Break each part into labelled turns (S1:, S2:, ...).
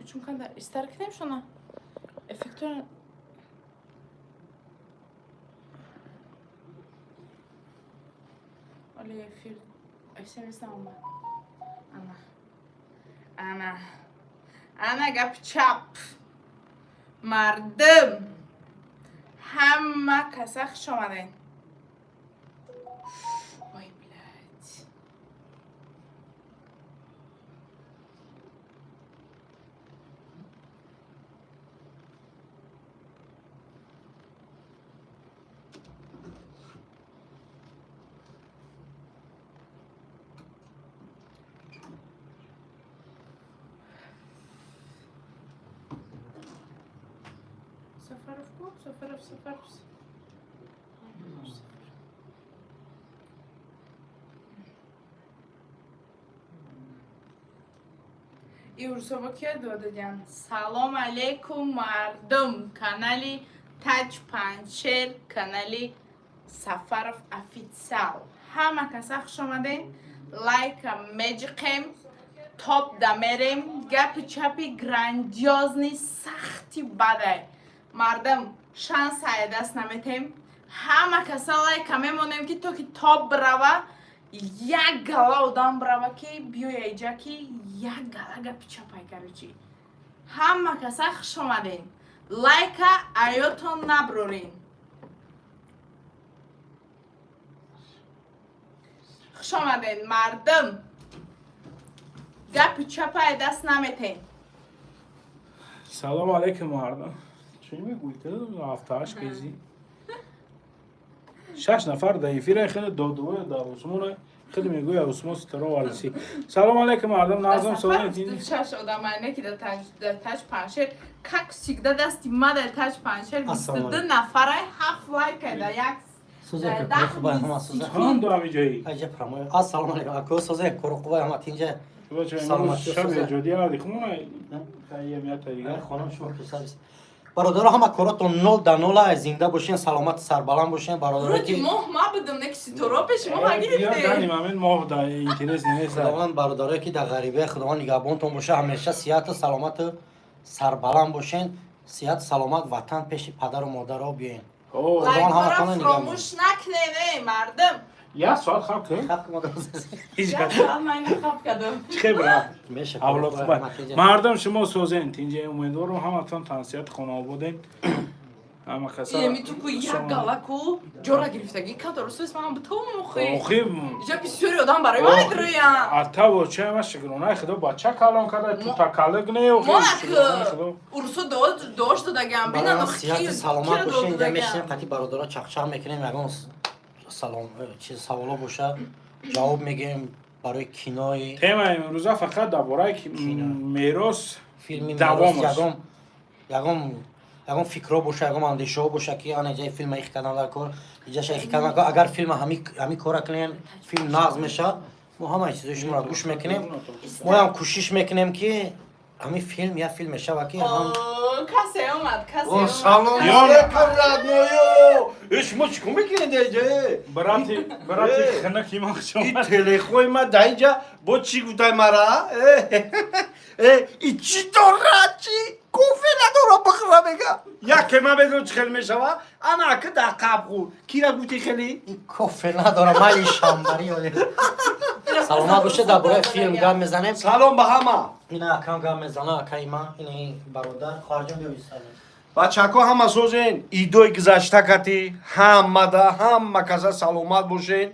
S1: Чун канда истар кунем шуна. Эффектора. Оли эфир СМС наомад. Ана. Ана. Ана гапи чап. Мардум. Ҳама каса хуш омаден. Ой, блядь. Сафаров ку? Сафаров, Сафаров. И урсоба кия додадян? Салом алейкум, мардум. Канали Таҷ Панҷшер, канали Сафаров Официал. Ҳама каса хуш омаден. Лайка меҷиқем, топ да мерем. Гапи чапи грандиозный сахти бадай. Мардум, шанс ай даст наметем. Ҳама каса лайка мемонем, ки то ки топ брава, як гала одам брава, ки биёя иҷа, ки як гала гапи чапай. Короче, ҳама каса хуш омаден. Лайка аётон наброрин. Хуш омаден, мардум. Гапи чапай даст наметем.
S2: Салом алейкум, мардум. Чӣ мегӯӣ? 78 кезӣ. Шаш нафар дар эфира, хеле додувоя дар Усмона, хеле мегӯя Усмон ситора валиси. Салом алейкум, мардум, назм солим.
S1: Шаш одамайне ки дар Таҷ Паншер, как всегда, дасти ма дар Таҷ Паншер 22 нафарай, ҳафт лайкай дар як
S3: Суза кор ҳама суза.
S2: Хон дорам иҷои.
S3: Аҷа прамой. Ассалому алейкум. Ако суза кор қувай ҳама тинҷа.
S2: Саломатӣ. Шаб эҷодӣ ади хумона таҳиямията дигар.
S3: Хонам шумо кусабис. Бародаро, ҳама коротон нол да нола, зинда бошен, саломат, сарбаланд бошен, бародаро
S1: Руди
S3: ки
S1: моҳ ма будам, не ки ситора пеши моҳ гирифте.
S2: Дани мамин моҳ да интерес нест.
S3: Худованд бародарое ки дар ғарибия, Худованд нигаҳбонтон боша, ҳамеша сиҳату саломату сарбаланд бошен, сиҳату саломат ватан пеши падару модаро биёен. Худованд
S1: Лайкҳоро
S3: ҳаматонро нигаҳбон.
S1: фуромӯш накунед, эй мардум.
S2: Як соат хаб кун.
S3: Хаб ки модар.
S1: Як соат ман ина хаб кардам.
S2: Чӣ хебра?
S3: Меша.
S2: Авлод хуб. Мардум, шумо созен, тинҷа, умедворам ҳаматон тансиҳат хонаободен. Ҳама каса.
S1: Еми ту ку як гала ку ҷора гирифтагӣ кадор русвес ман бутом мухи.
S2: Охи.
S1: Иҷа бисёри одам барои ман медроян.
S2: Ата боча ма шукронаи худо бача калон карда, тутакалык не охи.
S1: Монак
S2: Шукронаи худо.
S1: урусо дош додагам бинан.
S3: Бародарон, сиҳату саломат бошен, инҷа мешинем, қати бародаро чақчақ мекунем, ягон салом чиз саволо боша, ҷавоб мегӯем барои кинои
S2: Темаи имрӯза фақат дар бораи
S3: Кино.
S2: мерос
S3: филми
S2: давомаш.
S3: Мерос, ягон фикрҳо боша, ягон андешаҳо боша, ки ана иҷаи филма их кардан дар кор, иҷаша их кардан кор. Агар филма ҳами кора кунем, филм нағз мешавад. Мо ҳамаи чизои шуморо гӯш мекунем, моям кӯшиш мекунем, ки ҳамин филм як филм мешавад, ки ҳам
S1: Касе омад, касе
S4: О,
S1: омад.
S4: салом
S2: Ё-
S4: алейкум, родной! Э, шумо чӣ кор мекунед иҷа?
S2: Брати, брати
S4: Э.
S2: хинаки ма хуш
S4: И
S2: омад.
S4: телефони ма дар инҷа бо чӣ гуфтай мара? Э, э, и чӣ дорад, чӣ? Кофе надора бихӯра мега. Яке ма медонам чӣ хел мешава? Ана ака дар қаб хӯр. Кира гуфти хеле?
S3: И кофе надорам, майли шамбари оле. Саломат бошед, дар бораи филм гап мезанем.
S4: Салом ба ҳама.
S3: Ина акам гап мезана, акаи ман, ина бародар, хоҳарҷон, биё салом.
S4: Бачако, ҳама созен, идои гузашта кати ҳамада ҳама каса саломат бошен.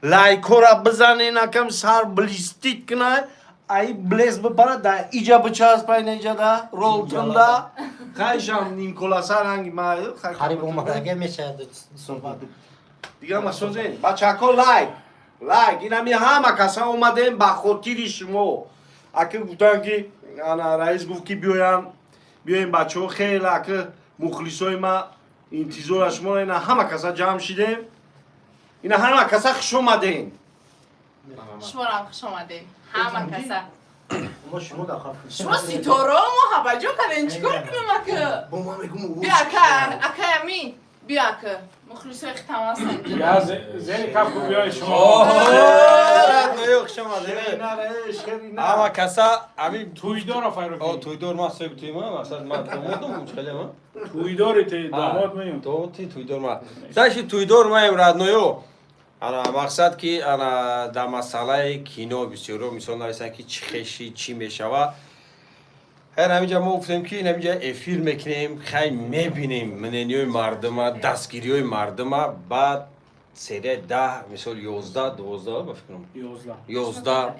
S4: Лайкора бизанен, акам сар блестит кунай, ай блеск бипара, да иҷа бичаспай, иҷада ролтунда хайшам нимколаса ранги ма.
S3: Қариб омадаге мешавад суҳбат.
S4: Дига ма созен, бачако, лайк, лайк. Инами ҳама каса омадем ба хотири шумо. Аки гуфтан ки ана раис гуфт ки биёян, биёем, бачаҳо хеле аки мухлисои ма интизора шумо. Ина ҳама каса ҷамъ шидем, ина ҳама каса хуш омадем.
S1: Шуморам хуш омадем. Ҳама каса.
S3: Мо шумо дар хаф.
S1: Шумо ситора мо ҳабаҷо кардем, чӣ кор кунем ака?
S4: Бо ма мегум.
S1: Биё ака, акай ами. Биё, ака, мухлисои хитамастан.
S2: Я зери кафку биёи шумо.
S5: Ама каса ами.
S2: Туйдора файро.
S5: О, туйдор ма соҳиби туй ма, масалан, ман домодум, хеле ма.
S2: Туйдори ти, домод меюм.
S5: Домоди туйдор ма. Даши туйдор маем, родной. Ана мақсад ки ана дар масъалаи кино бисёро мисол нависанд, ки чӣ хеши, чӣ мешава. Ҳар ҳаминҷа мо гуфтем, ки ҳаминҷа эфир мекунем, хай мебинем мнение ёи мардума, дастгириҳои мардума. Баъд серияи 10, мисол 11, 12, ба фикрам.
S2: 11.
S5: 11.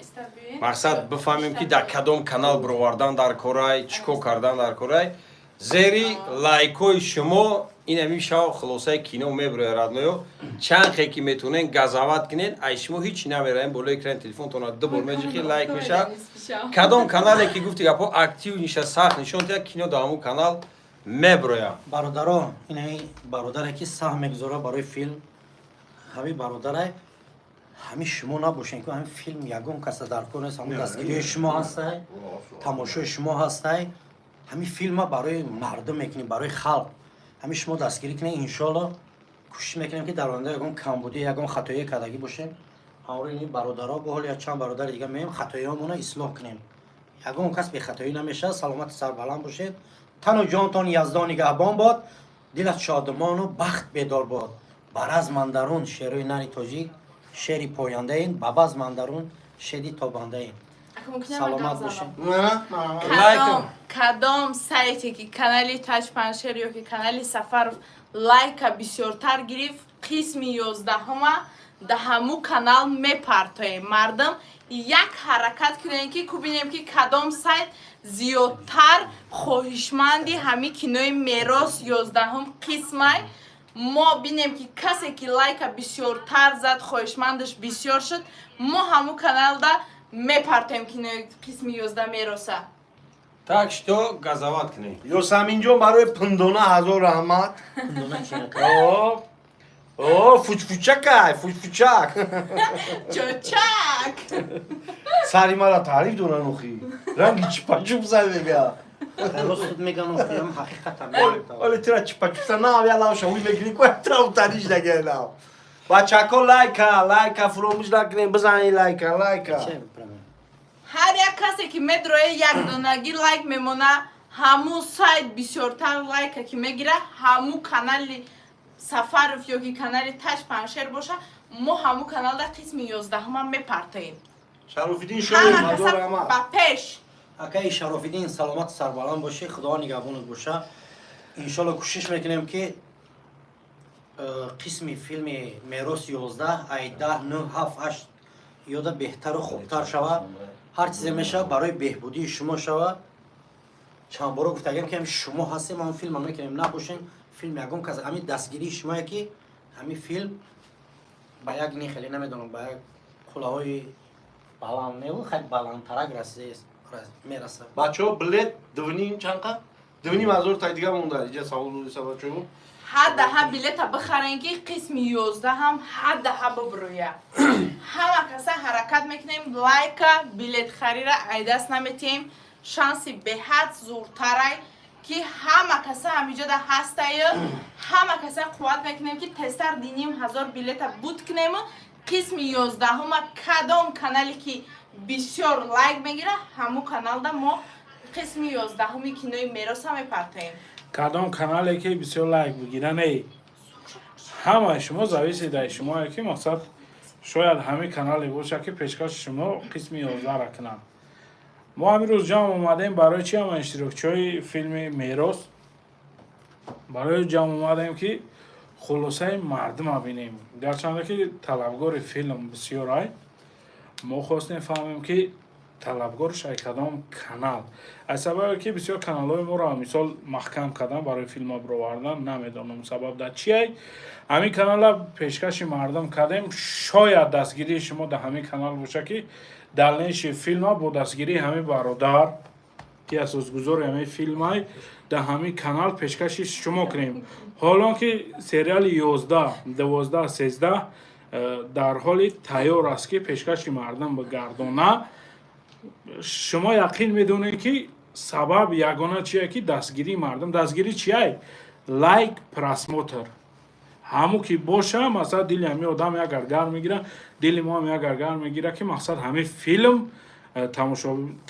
S5: Мақсад бифаҳмем, ки дар кадом канал бировардан дар корай, чӣ кор кардан дар корай. Зери лайкҳои шумо ин ҳамин шава хулосаи кино мебирояд, родной. Чанд хе ки метавонен газават кунед, ай шумо ҳеҷ намераем. Болои экрани телефонтона ду бор меҷихи, лайк мешавад. Кадом канале ки гуфти гапҳо актив ниша, сахт нишон диҳад, кино дар ҳамун канал мебирояд.
S3: Бародаро, инаи бародаре ки саҳм мегузора барои филм, ҳами бародарай, ҳами шумо набошен, ки ҳами филм ягон каса дар кор нест. Ҳамун дастгириҳои шумо ҳастай, тамошои шумо ҳастай. Ҳами филма барои мардум мекунем, барои халқ. Ҳами шумо дастгирӣ кунед, иншоалло кӯшиш мекунем, ки дар оянда ягон камбудӣ, ягон хатоие кардагӣ бошем, ҳамроҳи ин бародаро бо ҳоли як чанд бародари дига меем, хатоиҳомона ислоҳ кунем. Ягон кас бехатоӣ намешавад. Саломати сарбаланд бошед, тану ҷонтон Яздон нигаҳбон бод, дилат шодмону бахт бедор бод. Бар азм андарун шерои нари тоҷик шери пояндаин, ба базм андарун шеди тобандаин. Саломат бошед.
S1: Кадом сайте ки канали Таҷ Паншер ё ки канали Сафаров лайка бисёртар гирифт, қисми 11-ума да ҳаму канал мепартоем. Мардум, як ҳаракат кунем, ки кубинем, ки кадом сайт зиёдтар хоҳишманди ҳами кинои Мерос 11-ум қисмай. Мо бинем, ки касе ки лайка бисёртар зад, хоҳишмандаш бисёр шуд, мо ҳаму каналда мепартоем кинои қисми 11 Мероса.
S5: Так что газават кунед.
S4: Ёсаминҷон, барои пиндона ҳазор раҳмат.
S3: Пиндона чи?
S4: О, о, фучфучакай, фучфучак.
S1: Чочак.
S4: Сари мара таъриф доран, охи ранги чипачупса мега.
S3: Рост меган, охиам ҳақиқатам.
S4: Оле тира чипачупса навялавша уй мегири ко травтариш дагелав. Бачако, лайка, лайка фуромӯш накунем, бизанед лайка, лайка.
S1: Ҳар як касе ки медроя, як донагӣ лайк мемона. Ҳамун сайт бисёртар лайка ки мегира, ҳамун канали Сафаров ё ки канали Таҷ Паншер боша, мо ҳамун каналда қисми 11-ума мепартоем.
S4: Шарофиддин Шоев,
S1: Ҳама
S4: ҳазор
S1: каса
S4: раҳмат.
S1: ба пеш.
S3: Акаи Шарофиддин, саломат сарбаланд бошӣ, Худо нигаҳбонат боша. Иншолло кӯшиш мекунем, ки қисми филми Мерос 11 ай 10, 9, 7, 8 ёда беҳтару хубтар шава. Ҳар чизе мешава, барои беҳбудии шумо шава. Чанд боро гуфтагем, ки ҳами шумо ҳастем, ҳамн филма мекунем, набошем, филм ягон кас. Ҳами дастгирии шумое, ки ҳами филм ба як не хеле намедонам, ба як қуллаҳои баланд неву хай баландтарак мерасад.
S4: Бачаҳо, билет дувним чанқа? 2,5 ҳазор тай дига монда. Иҷа савол додиса, бачаҳо.
S1: Ҳадаҳа билета бихарен, ки қисми 11 ҳам ҳадаҳа бубрӯя. Ҳама каса ҳаракат мекунем, лайка, билетхарира айдаст наметиҳем. Шанси беҳад зуртарай, ки ҳама каса ҳамиҷода ҳастаю. Ҳама каса қувват мекунем, ки тезтар 2,5 ҳазор билета буд кунему қисми 11-ума кадом канале ки бисёр лайк мегира, ҳамун каналда мо қисми 11-уми кинои Мероса мепартоем.
S2: Кадом канале ки бисёр лайк бигира, не, ҳамаи шумо зависит ай шумое, ки мақсад шояд ҳамин канале бошад, ки пешкаши шумо қисми 11-ра кунанд. Мо ҳамин рӯз ҷамъ омадем барои чи? Ҳама иштирокчиҳои филми Мерос барои ҷамъ омадем, ки хулосаи мардума бинем. Гарчанде ки талабгори филм бисёр ай, мо хостем фаҳмем, ки талабгорш ай кадом канал. Аз сабабе ки бисёр каналҳои моро мисол маҳкам кардан барои филмҳо бировардан, намедонам, сабаб дар чи ай. Ҳамин канала пешкаши мардум кардем. Шояд дастгирии шумо дар ҳамин канал боша, ки дальнейший филма бо дастгирии ҳамин бародар, ки асосгузори ҳамин филмай, дар ҳамин канал пешкаши шумо кунем. Ҳолон ки сериали 11, 12, 13 дар ҳоли тайёр аст, ки пешкаши мардум бигардона. Шумо яқин медонед, ки сабаб ягона чие, ки дастгирии мардум. Дастгирӣ чиай? Лайк, просмотр. Ҳаму ки боша, мақсад, дили ҳами одам як гаргар мегира, дили мо ҳам як гаргар мегира, ки мақсад, ҳами филм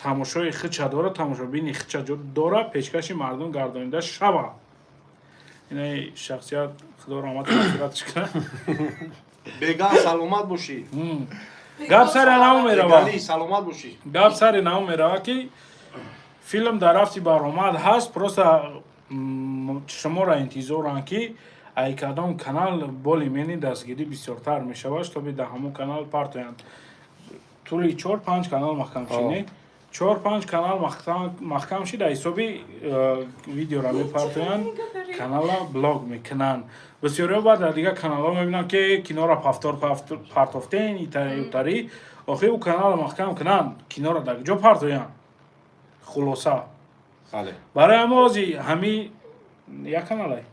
S2: тамошои хича дора, тамошобини хича дора, пешкаши мардум гардонида шава. Инаи шахсият, худо раҳмат, мағфиратш кунад.
S4: Беган, саломат бошӣ.
S2: Гап сари анаву мерава.
S4: Бегали, саломат бошӣ.
S2: Гап сари наву мерава, ки филм дар рафти баромад ҳаст, просто шуморо интизоранд, ки ай кадом канал более-менее дастгирӣ бисёртар мешавад, чтобы дар ҳамон канал партоянд. Тӯли чор панҷ канал маҳкам шид, чор панҷ канал маҳкам шид, ҳисоби видеора мепартоянд, канала блок мекунанд. Бисёриҳо баъд дар дигар каналҳо мебинанд, ки киноро повтор партофтен, итари. Охир ӯ каналро маҳкам кунанд, киноро дар куҷо партоянд? Хулоса, барои ҳама ози ҳами як каналай.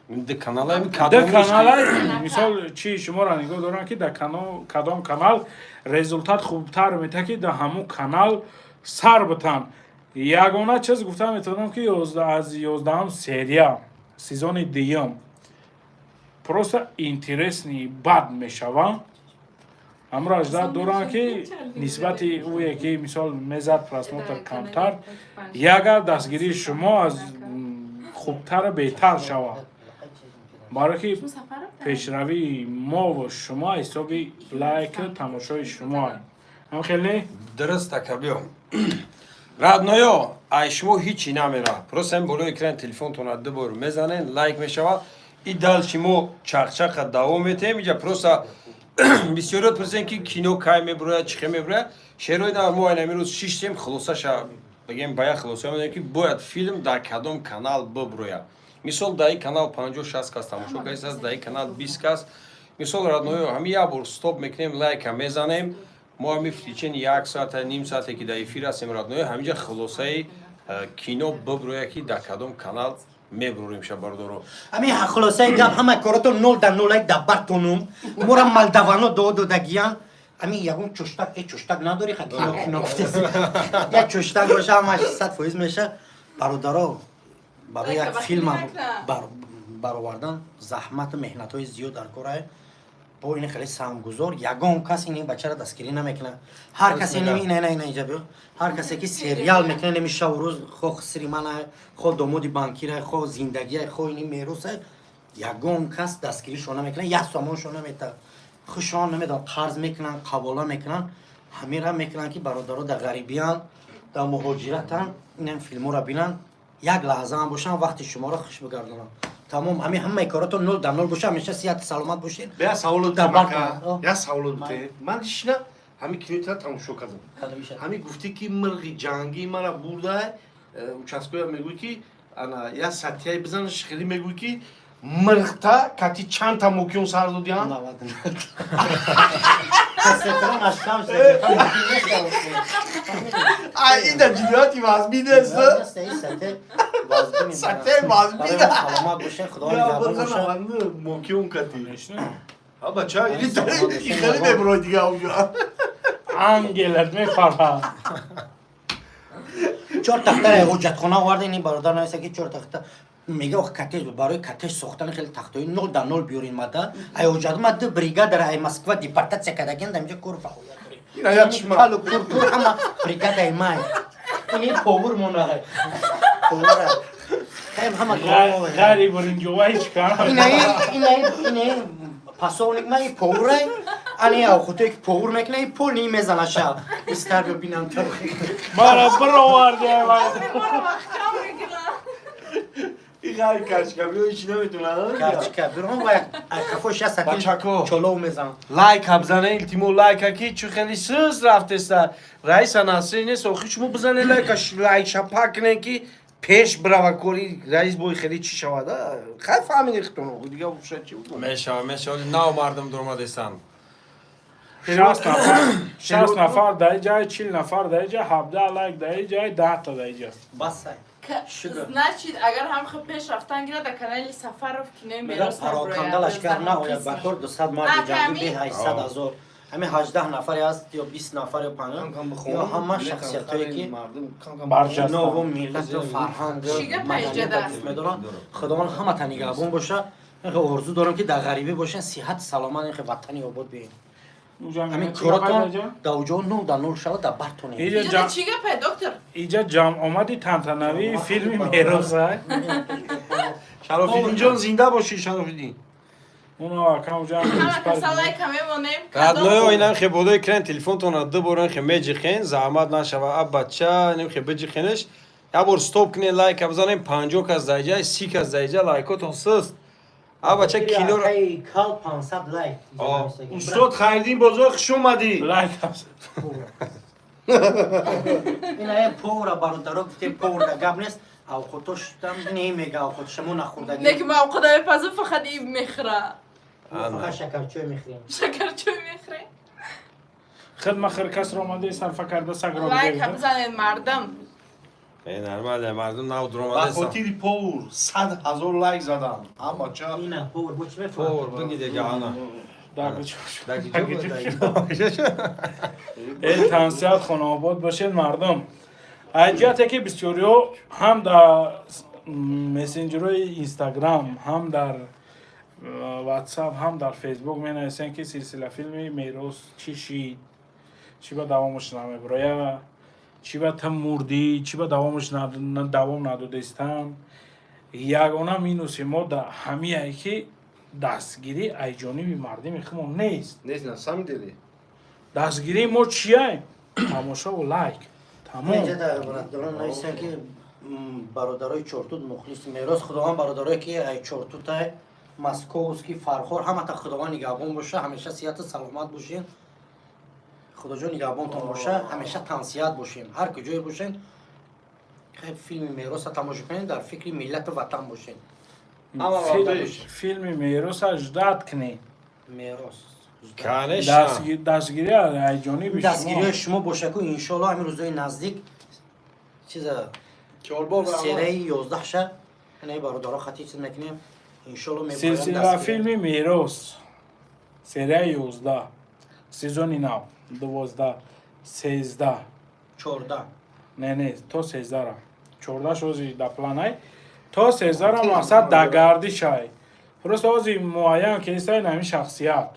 S5: Ду каналай.
S2: Ду каналай. Мисол, чи шуморо нигоҳ доранд, ки дар кадом канал результат хубтар метаҳад, ки дар ҳамун канал сар битанд. Ягона чиз гуфта метавонам, ки аз 11-ум серия, сезони дуюм, просто интересный бад мешава. Ҳамро аждад доранд, ки нисбати ӯе ки, мисол, мезад, просмотр камтар, ягар дастгирии шумо аз хубтару беҳтар шавад, барое ки пешравии мову шумо ҳисоби лайку тамошои шумо ҳам хеле.
S5: Дуруст, акабиё. Родной, ай шумо ҳичи намера, просто ҳам болои экрани телефонтона ду бор мезанен, лайк мешавад. И дальше мо чақчақа давом метаҳем. Иҷа просто бисёриёт пурсем, ки кино кай мебурояд, чӣ хел мебурояд. Шерои на мо айнами рӯз шиштем, хулосаша бигем, ба як хулоса омадем, ки бояд филм дар кадом канал бибурояд. Мисол, дар ин канал 50-60 кас тамошо кардааст, дар ин канал 20 кас. Мисол, родной, ҳами як бор стоп мекунем, лайка мезанем. Мо ҳами в течение як соата, ним соате, ки дар эфир ҳастем, родной, ҳаминҷа хулосаи кино бибурояд, ки дар кадом канал мебурорем ша, бародаро.
S3: Ҳамин хулосаи гап, ҳама корото нол дар нолай дабартонум. Мора молдавано доо додагиян. Ҳамин ягон чуштак, э, чуштак надори ха, кино, кино гуфтеси. Як чуштак боша, ҳамаш 100% меша. Бародаро, барои як филм баровардан заҳмату меҳнатҳои зиёд дар корае. Бо ин хеле саҳмгузор, ягон кас ин бачаро дастгирӣ намекунад. Ҳар касе ина, ина, ина, инҷа биё. Ҳар касе ки сериал мекунад, неми шаву рӯз, хо сири мана, хо домоди банкира, хо зиндагия, хо ини мероса, ягон кас дастгиришон намекунад, як сомоншон намета. Хушон намедонам, қарз мекунанд, қавола мекунанд, ҳамира мекунанд, ки бародаро дар ғарибиянд, дар муҳоҷиратанд, инам филмҳоро бинанд, як лаҳзаам бошанд, вақти шуморо хуш бигардонанд. Тамом, ҳамин ҳамаи коротон нол дар нол боша, ҳамеша сиҳату саломат бошед.
S4: Я саволо.
S3: Дар
S4: Тамака.
S3: бар-
S4: Я саволо бите. Ман шина ҳамин кинотра тамошо кардам. Ҳамин гуфтӣ, ки мирғи ҷангӣ мара бурда, участкоя мегӯй, ки ана я сатияи бизанаш, хеле мегӯй, ки мирғта кати чандта мокиён сар додиям.
S3: Касетрон ашкам.
S4: Ай, ида ҷинояти вазбӣ нест? Сатияи вазбӣ.
S3: Саломат бошед, худо нигаҳбон бошад.
S4: Мокиён кати. А бача, или хеле мебурой дига уҷа.
S2: Ангелат мепара.
S3: Чор тахтара ҳуҷҷатхона оварда, ин бародар нависта, ки чор тахта мега. Ох, коттедж, барои коттедж сохтани хеле тахтои нол дар нол биёрин мада. Ай ҳуҷҷат ма ду бригадара ай Москва депортатсия кардаген, дар инҷа кор фаъолият дорем.
S4: Ина як чишма.
S3: Калу куркур ҳама бригадаи май. Ини повур монаа. Повура. Хаем ҳама кор.
S2: Ғайри буринҷова ҳеҷ кар.
S3: Инаи пасовник ма, и повурай. Ани хутое ки повур мекуна, и пол ни мезана шаб. Истар бинам то.
S2: Мара бироварди.
S1: Моро маҳкам мекунам.
S4: И ғайр качка биё, ҳеч наметонад.
S3: Карчика бирон ва кафош я сатил
S4: Бачако.
S3: чолов мезанам.
S4: Лайк бзане, илтимо, лайка, ки чу хеле сус рафтеста. Раиса Насри нест, охи шумо бизане лайка, лайк шапа кунен, ки пеш брава кори раис бой хеле чӣ шавад, а? Хай, фаҳмиди хитон, охи дига уша чӣ букун.
S5: Мешава, мешава, нав мардум дуромадестанд.
S2: 60 нафар, 60 нафар дар ҷай, 40 нафар дар ҷай, 17 лайк дар ҷай, 10 та дар ҷа.
S3: Басай. Шугр.
S1: Значит, агар ҳам хел пеш рафтан гирад, дар канали Сафаров кинои
S3: Мега
S1: мерос.
S3: Пароканда лашкар наояд ба кор, 200 марди
S1: А,
S3: ҷангӣ
S1: ками?
S3: бе 800 ҳазор. Ҳамин 18 нафаре аст ё 20 нафар ё 50 ё ҳама шахсиятҳое ки
S2: Барҷаста.
S3: нову миллату фарҳанг
S1: Чӣ гап
S3: маданиятро
S1: ҳайҷада?
S3: дӯст медоранд. Худованд ҳамата нигаҳбон боша. Орзу дорам, ки дар ғарибӣ бошен, сиҳат саломат, ихе ватани обод биен.
S2: Уҷа
S3: Ҳамин
S2: мегӯяд, чӣ
S3: коротон
S2: гапай даҷа?
S3: Дар уҷо нол дар нол шава, дар бартоне.
S2: Иҷа
S1: Иҷода чӣ гапай, доктор?
S2: Иҷа ҷамъомади тантанавии филми Мероса.
S4: Шарофиддин ҷон, зинда бошӣ, Шарофиддин.
S2: Уно акам уҷа.
S1: Ҳама каса лайка мемонем.
S5: Родноё, инам хе болои экран телефонтонро ду бор хе меҷихен, заҳмат нашава, а бача, инам хе биҷихенеш. Як бор стоп кунен, лайка бизанем, 50 кас даиҷа, 30 кас даиҷа, лайкотон суст. А бача, киноро
S3: Кал 500 лайк.
S5: О.
S4: Устод Хайриддин Бозор, хуш омадӣ.
S2: Лайк.
S3: Ина повара, бародаро, гуфтем, повар да гап нест, авқотош там немега, авқот шумо нахӯрдагӣ.
S1: Не, ки ма авқода мепазам, фақат иб мехӯра.
S3: Фақат шакарчой мехӯрем.
S1: Шакарчой мехӯре.
S2: Хидма хиркасро омадаи сарфа карда сагро.
S1: Лайка бизанед, мардам.
S5: Э, нормально, мардум нав
S4: Ба
S5: дуромадаесан.
S4: хотири повар 100 000 лайк задам, ҳама ча.
S3: Ина повар бо чӣ мефаҳмад?
S5: Повар биги дега, ана.
S2: Э, тансиҳат, хонаобод бошед, мардум. Ҷиҳате ки бисёриҳо ҳам дар мессенҷерҳои Инстаграм, ҳам дар Ватсап, ҳам дар Фейсбук менависем, ки силсила филми Мерос чӣ шид, чӣ ба давомаш намебироя, чӣ ба та мурдӣ, чӣ ба давомаш давом надодистам. Ягона минуси мо да ҳамияе, ки дастгирӣ аз ҷониби мардими худмон нест.
S4: Нест, на самом деле.
S2: Дастгирии мо чия? Тамошову лайк, тамом.
S3: Инҷа дар бародарон нависанд, ки бародарои Чортут мухлиси Мерос. Худованд бародарое, ки ай Чортутай, Московский, Фархор, ҳамата Худованд нигаҳбон боша, ҳамеша сиҳату саломат бошен. Худоҷон нигаҳбонтон боша, ҳамеша тансиҳат бошем, ҳар куҷое бошен. Хай, филми Мероса тамошо кунед, дар фикри миллату ватан бошен.
S4: Ҳама вақт.
S2: Филми Мероса ждать кунед.
S3: Мерос.
S5: Конечно.
S2: Дастгирӣ аз ҷониби шумо.
S3: Дастгириҳои шумо боша ку, иншоалло, ҳамин рӯзои наздик чиза
S4: Чорбоғ.
S3: серияи 11-ша инаи бародаро хати чиз мекунем, иншоалло, мебояд
S2: Силсила
S3: дастгирӣ.
S2: филми Мерос, серияи 11, сезони нав, 12, 13.
S3: 14.
S2: Не, не, то 13-ра, 14 ози да планай, то 13-ра. Мақсад да гардишай, просто ози муайян кестай ҳамин шахсият.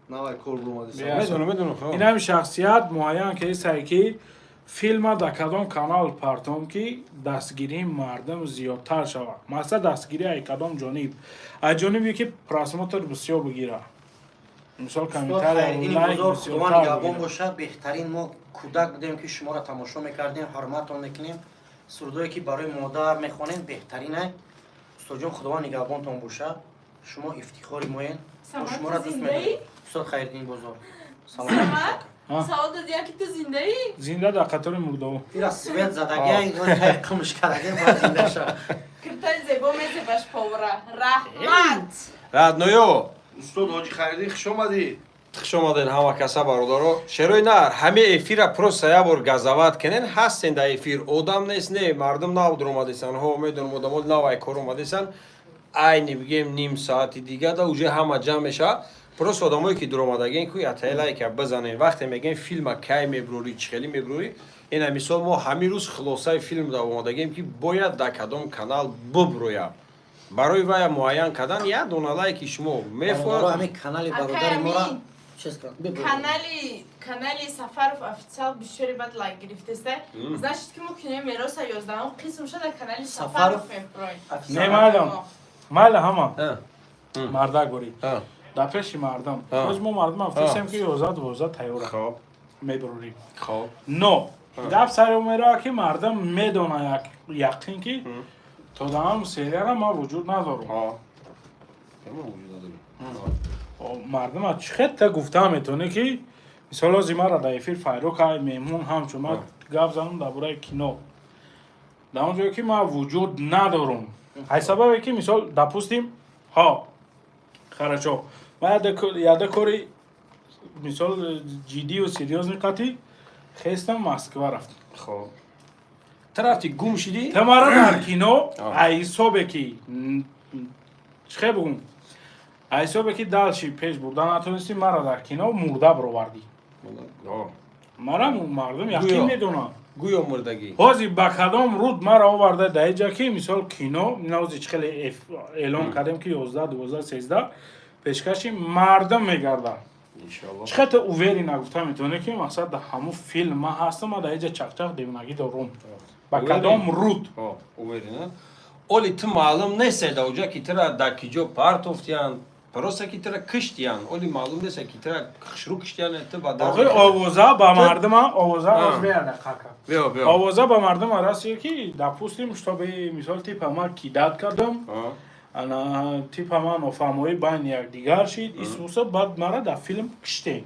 S4: Навай кор бумади.
S2: Бия.
S5: Медонам, медонам, хо.
S2: Ин ҳамин шахсият муайян кесай, ки филма дар кадом канал партом, ки дастгирии мардум зиёдтар шавад. Мақсад дастгирӣ ай кадом ҷониб? Аз ҷонибе, ки просмотр бисёр бигира, мисол,
S3: Устод
S2: комментария,
S3: Хайриддини
S2: лайк
S3: Бузург, Худованд
S2: бисёртар
S3: нигаҳбон
S2: бигира.
S3: боша. Беҳтарин, мо кӯдак будем, ки шуморо тамошо мекардем, ҳурматон мекунем. Сурудое, ки барои модар мехонем, беҳтаринай. Устодҷон, Худованд нигаҳбонтон боша, шумо ифтихори моен, мо
S1: Самад,
S3: шуморо
S1: ту
S3: дӯст
S1: зиндаӣ?
S3: медорем. Устод Хайриддини Бозор, салом.
S1: Самад,
S2: А?
S1: савол додиям, ки ту зиндаӣ?
S2: Зинда, дар қатори мурдо.
S3: Ира свет задагия, қумш кардаги, бояд зинда шавад.
S1: Киртаи зебо мезебаш повара. Раҳмат.
S5: Родноё,
S4: Устод Ҳоҷи Хайриддин, хуш омадӣ.
S5: Хуш омаден ҳама каса, бародаро. Шерои нар, ҳаме эфира просто як бор газават кунен, ҳастен дар эфир. Одам нест, не, мардум нав дуромадесан. Ҳо, медонам, одамо нав ай кор омадесан. Айни бигем, ним саати дига да уже ҳама ҷамъ мешавад. Просто одамое, ки дуромадаген, ку ятаи лайка бизанен. Вақте мегем, филма кай меброрӣ, чӣ хеле меброрӣ, ина мисол, мо ҳамин рӯз хулосаи филм да омадагем, ки бояд дар кадом канал буброяд. Барои вая муайян кардан як дона лайки шумо
S3: Бародаро,
S5: мефоҳад.
S3: ҳамин канали
S1: Акай
S3: бародари моро
S1: Амин.
S3: чиз кун. Бибуред.
S1: Канали Сафаров Официал бисёри бад лайк гирифтеста. Значит, ки мо кинои Мероса 11-ум қисм шуда канали
S3: Сафаров
S1: Сафаров меброем.
S2: Не, майлам, майла, ҳама мардак борӣ
S5: А,
S2: дар пеши мардум.
S5: А.
S2: Боз мо мардум афтосем, ки 11, 12 тайёра
S5: хоб
S2: мебурорӣ.
S5: Хоб.
S2: Но гап сари мерава, ки мардум медона яқин, ки то даам серияра ман вуҷуд надорам. Мардум аз чӣ хел гуфта метавонӣ, ки мисол, ози мара дар эфир файро кай, меҳмон ҳамчун ман гап занам дар бораи кино, дар он ҷое, ки ман вуҷуд надорам, ай сабабе, ки мисол, допустим, ҳо, хорошо, ман яда кори, мисол, ҷиддию серьёзный қатӣ хестам, Москва рафтам.
S5: Хоб, ту рафти, гум шидӣ.
S2: Та мара дар кино
S5: А.
S2: ай ҳисобе, ки чӣ хел бугум, ай ҳисобе, ки дальше пеш бурда натонистӣ, мара дар кино мурда бировардӣ.
S5: О,
S2: Мара мардум яқин
S5: Гӯё.
S2: медонад.
S5: Гӯё мурдагӣ.
S2: Ҳозир ба кадом руд маро оварда дар иҷа, ки мисол кино навози чӣ хеле эълон кардем, ки 11, 12, 13 пешкаши мардум мегардад?
S5: Иншалло.
S2: Чӣ хел ту уверенно гуфта метавонӣ, ки мақсад дар ҳамун филм ман ҳастам, ман дар иҷа чақчақ девонагӣ дорум? Ба
S5: Уверен?
S2: кадом руд?
S5: Уверена. Оли ту маълум нест да уҷа, ки тура дар киҷо партофтиян, просто ки тура киштиян. Оли маълум нест, ки тура хушрӯ киштиян, ту ба дар.
S2: Охир овоза ба мардума овоза оз.
S5: Биё, биё.
S2: Овоза ба мардума расид, ки допустим, чтобы мисол типа ман кидать кардам, ана типа ман нофаҳмоӣ байни якдигар шид, исуса, баъд мара дар филм киштем.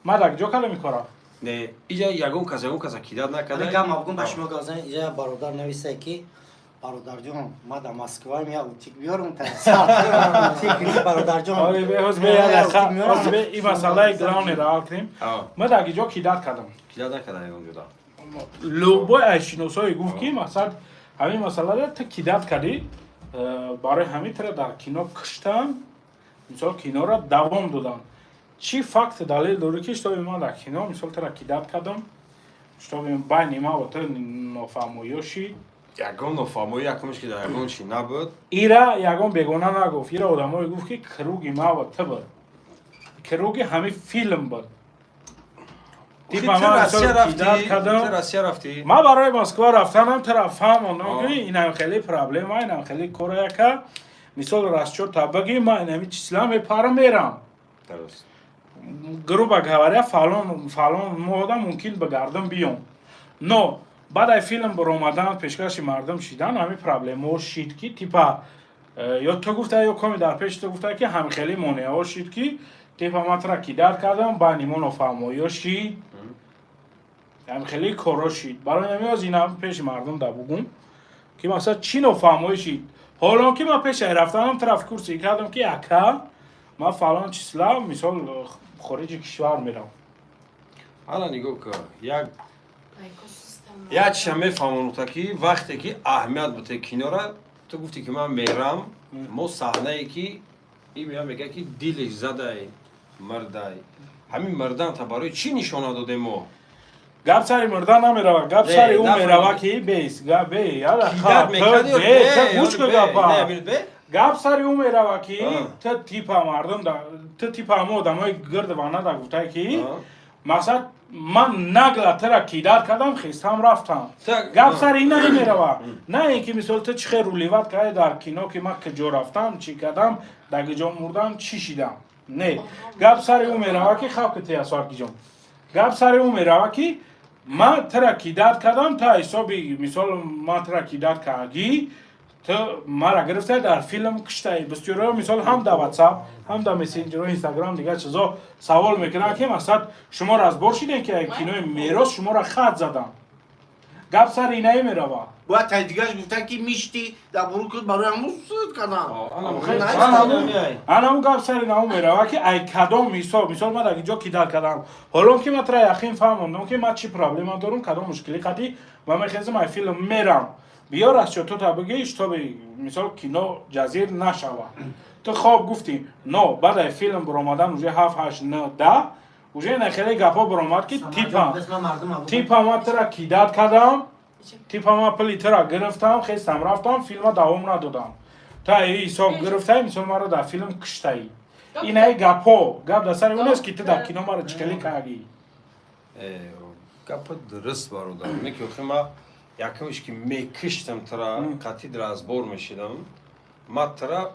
S2: Ман дар куҷо кардам ин кора?
S5: Не, иҷа ягон каса кидать накарда.
S3: Ами гап мабгум, ба шумо гап занем. Иҷа бародар нависае, ки бародарҷон, ма дар Москваем, я утик биёрум, та утик, бародарҷон.
S2: Оре, бе ҳоз, бе як дақиқа, ҳоз бе ин масъалаи главный ро ҳал кунем. Ман дар куҷо кидать кардам?
S5: Кидать накарда ягон ҷода.
S2: Любой аз шиносое гуфт, ки мақсад ҳамин масъаларо ту кидать кардӣ, барои ҳамин тура дар кино киштан, мисол киноро давом додам. Чӣ факт, далел дорӣ, ки чтобы ман дар кино мисол тура кидать кардам, чтобы байни ман ва ту нофаҳмоиё шид?
S5: Ягон нофаҳмоӣ якумш ки дар ягон чи набуд.
S2: Ира ягон бегона нагуфт, ира одамое гуфт, ки круги ман ва ту буд, круги ҳамин филм буд.
S5: Ту
S2: Типа ман
S5: Россия
S2: мисол
S5: рафтӣ,
S2: кидать кардам.
S5: ту Россия рафтӣ.
S2: Ман барои Москва рафтанам тура фаҳмондам, ки инам хеле проблема, инам хеле кора, яка мисол расчёт а баги, ман инами числа мепарам, мерам.
S5: Дуруст.
S2: Грубо говоря, фалон фалон моҳда мумкин ба гардам биём. Но баъд ай филм баромадан, пешкаши мардум шидан, ҳамин проблемаҳо шид, ки типа ё ту гуфта, ё коми дар пеши ту гуфта, ки ҳамхели монеаҳо шид, ки типа ман тура кидать кардам, байни мо нофаҳмоиё шид, ҳамхели корҳо шид. Барои ҳамин оз инам пеши мардум да бугум, ки масалан чӣ нофаҳмоӣ шид, ҳолон ки ман пеши ай рафтанам тура в курсе кардам, ки ака, ман фалон числа мисол хориҷи кишвар мерам.
S5: Ҳала нигоҳ кун, як чиза мефаҳмонута, ки вақте ки аҳамият буте кинора, ту гуфтӣ, ки ман мерам. Мо саҳнае, ки ин мея мега, ки дилиш задай, мурдай, ҳамин мурданта барои чӣ нишона додем мо?
S2: Гап сари мурдан намерава, гап
S5: Не,
S2: сари ӯ
S5: нафаҳмидам.
S2: мерава, ки бес гап бе яла.
S5: Кидать мекарди ё
S2: бе
S5: бе,
S2: гӯш
S5: ё
S2: кун.
S5: бе,
S2: Гапа
S5: не, бе, бе.
S2: гап сари ӯ мерава, ки ту типа мардум да, ту типа ҳамо одамои гирд вана да гуфтай, ки мақсад ман нагла тура кидать кардам, хестам, рафтам. Гап сари ин намерава, на ин ки мисол ту чӣ хел ролевать кардӣ дар кино, ки ман куҷо рафтам, чӣ кардам, дар куҷо мурдам, чӣ шидам. Не, гап сари ӯ мерава, ки хав ки тиясваркиҷон, гап сари ӯ мерава, ки ман тура кидать кардам, та ҳисоби мисол ман тура кидать кардӣ, ту мара гирифтай, дар филм киштай. Бисёриҳо мисол ҳам дар Ватсап, ҳам дар мессенҷерҳо, Инстаграм, дигар чизо савол мекунанд, ки мақсад шумо разбор шидем, ки кинои Мерос шуморо хат задам. Гап сари инаи мерава.
S4: Бояд таи дигаш гуфтан, ки мишти дар бурукут, барои ҳамун суд кардам.
S2: Анаму гап сари нао мерава, ки ай кадом мисол, мисол ман дар ҷо кидать кардам, ҳолон ки ман тура яқин фаҳмондам, ки ман чӣ проблема дорум, кадом мушкилӣ қадӣ ман мехезам, ай филм мерам. Биёр расчёт ота бигӣ, чтобы мисол кино ҷазир нашава. Ту хоб гуфтӣ, но баъд ай филм баромадан уже ҳафт, ҳашт, нӯ, 10 уже ина хеле гапҳо баромад, ки типа ман тура кидать кардам, типа ман пули тура гирифтам, хестам, рафтам, филма давом надодам, та и ҳисоб гирифтаи, мисол маро дар филм киштаӣ. Инаи гапҳо, гап дар сари он нест, ки ту дар кино маро чӣ хеле кардӣ.
S5: Гапа дуруст, бародар, не ки охи ма якумш ки мекиштам тура, қатъи разбор мешидам, ма тура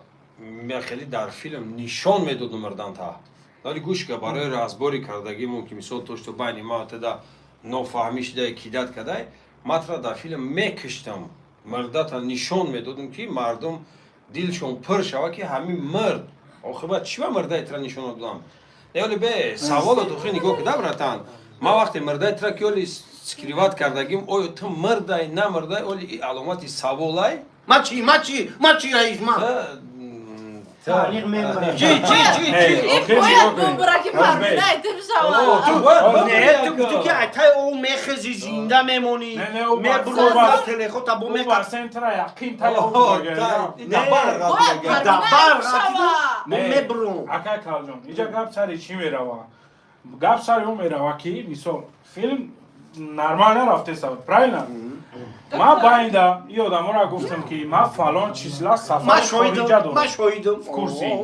S5: хеле дар филм нишон медодам мурданта. Вале гӯш ка, барои разбори кардагимон, ки мисол то что байни ма тада нофаҳмӣ шидай, кидать кадай, ма тура дар филм мекиштам, мурдата нишон медодам, ки мардум дилшон пур шава, ки ҳамин мурд. Охир ба чӣ ба мурдаи тура нишон додам? Не, оли бе саволот, охи нигоҳ куда, братан, ма вақте мурдаи тура ки оли скрывать кардагим, оё ту мурдай, намурдай, оли и аломати саволай.
S4: Ма чӣ, ма чӣ, ма чӣ, раис, ма чӣ, чӣ, чӣ, чӣ?
S1: Бояд бубура, ки парвинаи ту бишава.
S4: Не, ту гуфтӣ, ки айтай о мехези, зинда мемонӣ, мебурова телехота бо мека.
S2: Центра яқин.
S4: Дабар бо мебурум.
S2: Акай Калҷон, иҷа гап сари чӣ мерава? Гап сари он мерава, ки мисол филм Нормально рафтеста, правильно? Ма байнда и одаморо гуфтам, ки ма фалон числа сафари хориҷа дорам.
S4: Ма шоҳидам.
S2: В курсе.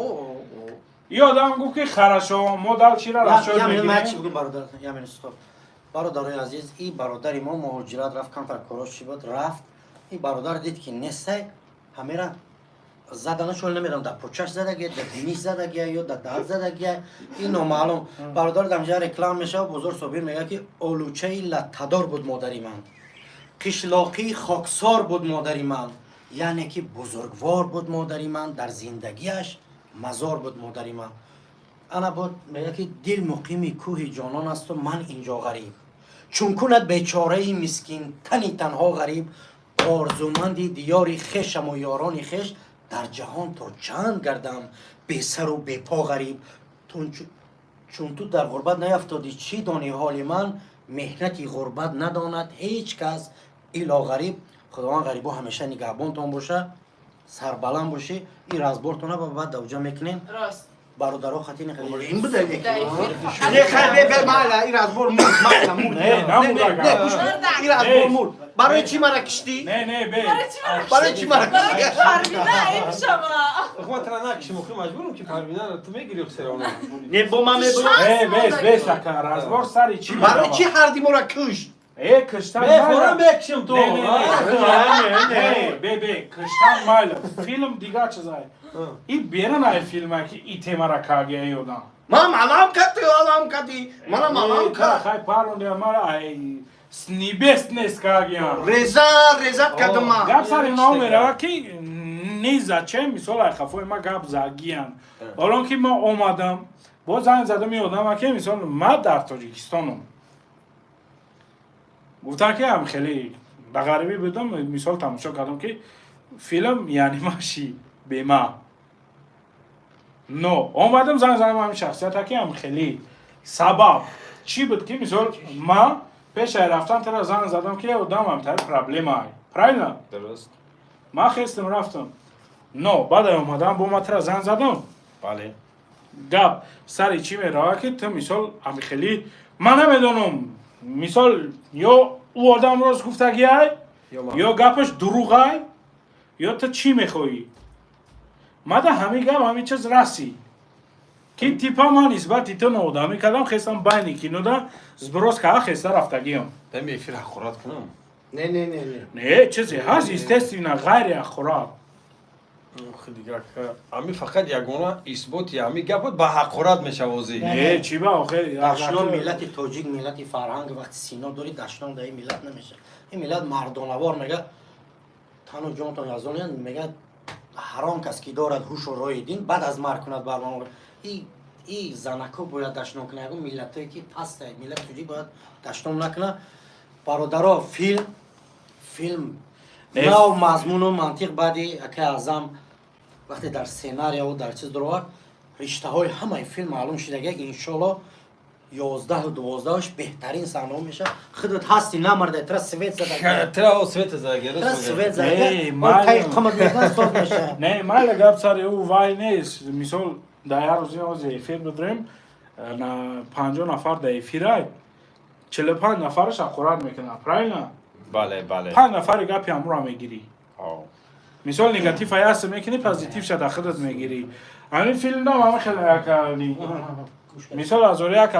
S2: И одам гуфт, ки хорошо, мо дал чира расчёт мегирем.
S3: Бародар, стоп. Бародарои азиз, и бародари мо муҳоҷират рафт, камтар корош чӣ буд, рафт. И бародар дид, ки нестай, ҳамера заданашон намедонам, дар почаш задагия, дар биниш задагия ё дар даҳ задагия, ин номаълум. Бародар дамҷа реклама мешава, Бозор Собир мегӯяд, ки олучаи латтадор буд модари ман, қишлоқии хоксор буд модари ман, яъне ки бузургвор буд модари ман, дар зиндагиаш мазор буд модари ман. Ана буд мегӯяд, ки дил муқими кӯҳи ҷонон асту ман инҷо ғариб, чун кунад бечораи мискин тани танҳо ғариб, орзуманди диёри хешаму ёрони хеш, дар ҷаҳон то чанд гардам бесару бепо ғариб. Чун ту дар ғурбат наяфтодӣ, чӣ донӣ ҳоли ман? Меҳнати ғурбат надонад ҳеҷ кас илло ғариб. Худованд ғарибо ҳамеша нигаҳбонтон боша, сарбаланд бошӣ. Ин разбортона ба баъд давҷа мекунем.
S1: Рост.
S3: Бародаро, хати
S4: Ин буда. Не, хай, бе, бе, майла, ин разбор мурд, майла, мурд.
S2: Не, намурд, ага.
S4: Не, гӯш кун. Ин разбор мурд. Барои чӣ мара киштӣ?
S2: Не, не, бе.
S4: Барои чӣ мара киштӣ?
S1: Парвина айб шава.
S5: Охма тра накишим, охи маҷбурам, ки Парвина ту мегири хсероно.
S4: Не, бо ман мебурам.
S2: Э, бес, бес, ака, разбор сари чӣ
S4: Барои чӣ ҳарди моро кушт?
S2: Э, киштан.
S5: Не, форам мекишим ту.
S2: Не, не, не, не, бе, бе, киштан майла. Филм дига чизай. И берун ай филма, ки и темара кагия ёдам.
S4: Ман алам кати, алам кати. Манам алам кат.
S2: Хай, паронди мара ай с небес нест кагия.
S4: Реза, резат кардам ман.
S2: Гап сари нао мерава, ки ни зачем, мисол, ай хафои ма гап загиян. Ҳолон ки ма омадам, боз занг задам и одама, ки мисол ма дар Тоҷикистонам. Гуфтам, ки ам хеле ба ғарибӣ будам, мисол тамошо кардам, ки филм яъни маши бема. Но омадам, занг задам ҳамин шахсията, ки ам хеле сабаб чӣ буд, ки мисол ма пешаи рафтан тара занг задам, ки одам ҳамтари проблема, правильно?
S5: Дуруст.
S2: Ман хестам, рафтам, но баъд омадан бо ма тара занг задам.
S5: Бале.
S2: Гап сари чӣ мерава, ки ту мисол ами хеле ман намедонам, мисол, ё ӯ одам рост гуфтагиай, ё гапаш дурӯғай, ё ту чӣ мехоҳӣ. Мада ҳамин гап, ҳамин чиз расид, ки типа ман нисбати ту ноодамӣ кардам, хестам, байни кинода сброс кара, хеста рафтагиам.
S5: Дами эфир ҳақорат кунам.
S4: Не, не, не, не.
S2: Не, чизе ҳаст, естественно, ғайри ҳақорат.
S5: Ами фақат ягона исботи ами гап буд, ба ҳақорат мешавозӣ.
S2: Не, чӣ ба охир?
S3: Дашном миллати тоҷик, миллати фарҳанг, вақти сино дорӣ, дашном дар ин миллат намешавад. Ин миллат мардонавор мега, тану ҷонтон язониан мега, ҳаром кас ки дорад ҳушу роҳи дин, баъд аз марг кунад барнома. И занако бояд дашном кунад, ягон миллатое ки паста, миллати тоҷик бояд дашном накунад. Бародаро, филм нав мазмуну мантиқ, баъди акай Аъзам вақте дар сценарияву дар чиз дуровард, риштаҳои ҳамаи филм маълум шудага. Иншолло, 11-у 12-аш беҳтарин саҳнаҳо мешавад. Худат ҳасти, намарда, тра свет зада.
S5: Тра свет зада.
S3: Тра свет зада, тай қамат мекунад, соз мешавад.
S2: Не, майла, гап сари ӯ вай нест. Мисол, дар як рӯзи ҳозир эфир бидорем, на 50 нафар дар эфирай, 45 нафараш ҳақорат мекунад, правильно?
S5: Бале, бале.
S2: Панҷ нафари гапи ҳамуро мегирӣ. Мисол, негатив аяста мекунӣ, позитив ша дар худат мегирӣ. Ҳамин филмдам ҳама хеле якани. Мисол, аз ори як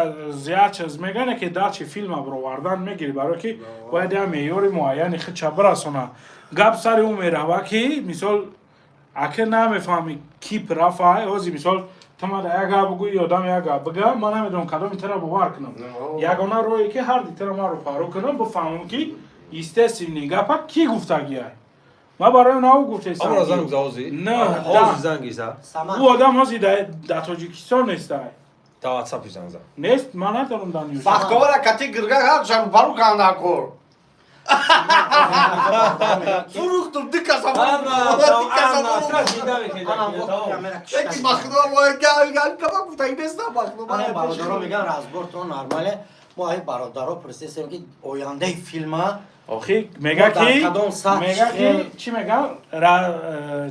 S2: зиёд чиз мегане, ки дачи филма бировардан мегирӣ, барое ки бояд як меъёри муайяни худша бирасона. Гап сари ӯ мерава, ки мисол, ака, намефаҳмӣ, ки прав ай. Ҳози мисол, ту мада як гап бугӯи, одам як гап бига, ман намедонам кадоми тара бовар кунам. Ягона роҳе ки ҳар дитара ман рӯпарӯ кунам, бифаҳмам, ки естественный гапа ки гуфтагиай. Ман барои нав гуфтестам.
S5: Амра занг заози.
S2: Не.
S5: Ҳози занг иса.
S2: Ӯ одам ҳози дар Тоҷикистон нестай.
S5: Та WhatsApp занг за.
S2: Нест, ман надорам дар нюс.
S4: Бахтовара кати гирга ҳар шару канда кор. Фурухтум ду каса.
S5: Ана, тра зинда мекунад.
S4: Яки бахтовар вай гал гал кама гуфта нестам бахтовар.
S3: Бародаро меган, разбор то нормале. Мо ай бародаро пурсисем, ки ояндаи филма
S2: Охи мега,
S3: дар
S2: ки
S3: кадом сатҳ
S2: мега, ки чӣ меган,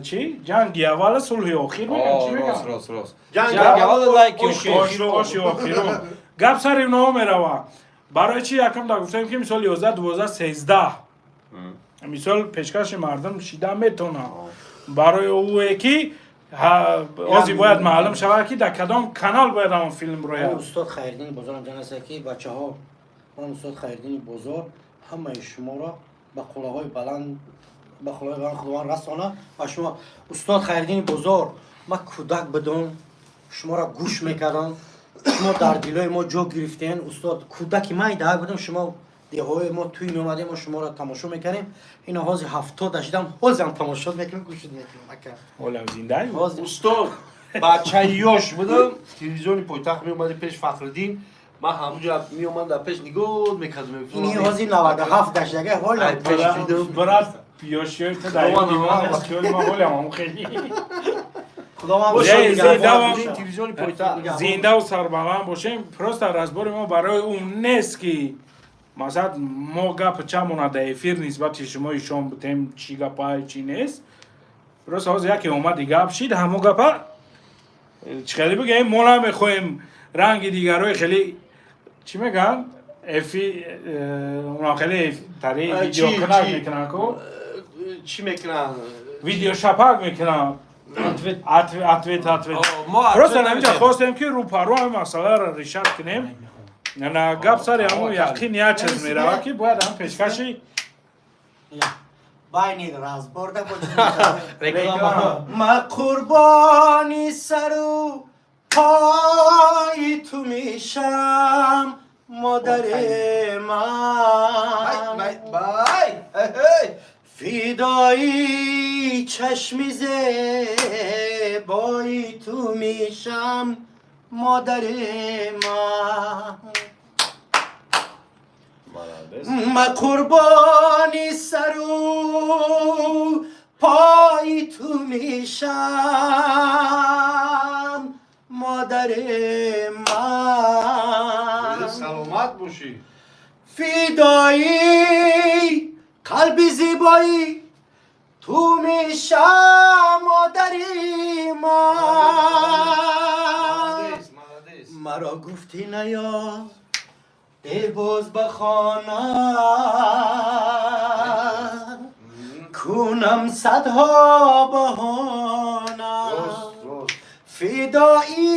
S2: чӣ, ҷанги аввала сулҳи охир меган, чӣ
S5: Рост,
S2: меган?
S5: рост, рост.
S4: Ҷанги
S5: аввал лайки
S2: оши охирон. Гап сари иноҳо мерава. Барои чи якум да гуфтем, ки мисол 11, 12, 13 мисол пешкаши мардум шида метонад, барои ӯе ки ози бояд маълум шавад, ки дар кадом канал бояд ҳамон филм рояд.
S3: Устод Хайриддини Бозорам ҷанасе, ки бачаҳо, ман устод Хайриддини Бозор ҳамаи шуморо ба қуллаҳои баланд Худованд расона. Ва шумо, устод Хайриддини Бозор, ман кӯдак будум, шуморо гӯш мекардам, шумо дар дилои мо ҷо гирифтен. Устод, кӯдаки майдаак будам, шумо деҳои мо тӯй меомадем, мо шуморо тамошо мекардем. Ина ҳозир 70 шидам, ҳозирам тамошо мекунем, гӯшуд мекунем, ака.
S2: Олам зиндаи.
S3: Ҳозир.
S4: Устод, бачаи ёш будам, телевизиони пойтахт меомади пеш Фахриддин, ман ҳамунҷа меомад, дар пеш нигоҳ мекардам.
S3: Ини ҳозир 97 гаштага ҳола.
S4: Ай, пеш дидам.
S2: Брат, ёшиёи ту дар
S4: Худованд
S2: ёди ман
S4: ҳама
S2: аст, ки ман ҳолям ҳамон хеле.
S3: Худованд
S2: Зе- зе- давом.
S4: Телевизиони пойтахт.
S2: Зиндаву сарбаланд бошем. Просто разбори мо барои он нест, ки масалан мо гапи чамона дар эфир нисбати шумо ишон бутем, чӣ гапай, чӣ нест. Просто ҳозир яке омади, гап шид, ҳамо гапа чӣ хеле бигӯем, мо намехоҳем ранги дигарои хеле, чӣ мегӯянд, эфи онам хеле тари видеокунак мекунанд ку.
S4: Чӣ мекунанд?
S2: Видеошапак мекунанд, ответ, ответ.
S5: Мо
S2: Просто
S5: ответ
S2: наминҷа
S5: намедиҳем.
S2: хостем, ки рӯпарӯ ҳамин масъаларо решать кунем. На гап сари ҳамон яқин як чиз меравад, ки бояд ҳам пешкаши
S3: Байни разборда.
S5: Реклама.
S3: Ма қурбони сару пои ту мешам, модари ман.
S4: Бай, эй.
S3: Фидои чашми зебои ту мешам, модари ман. Ма қурбони сару пои ту мешам, модари ман.
S4: Саломат бошӣ.
S3: Фидои қалби зебои ту мешам, модари ман.
S4: Молодец, молодец.
S3: Маро гуфтӣ, наё дер боз ба хона, кунам садҳо баҳона.
S4: Рост, рост.
S3: Фидои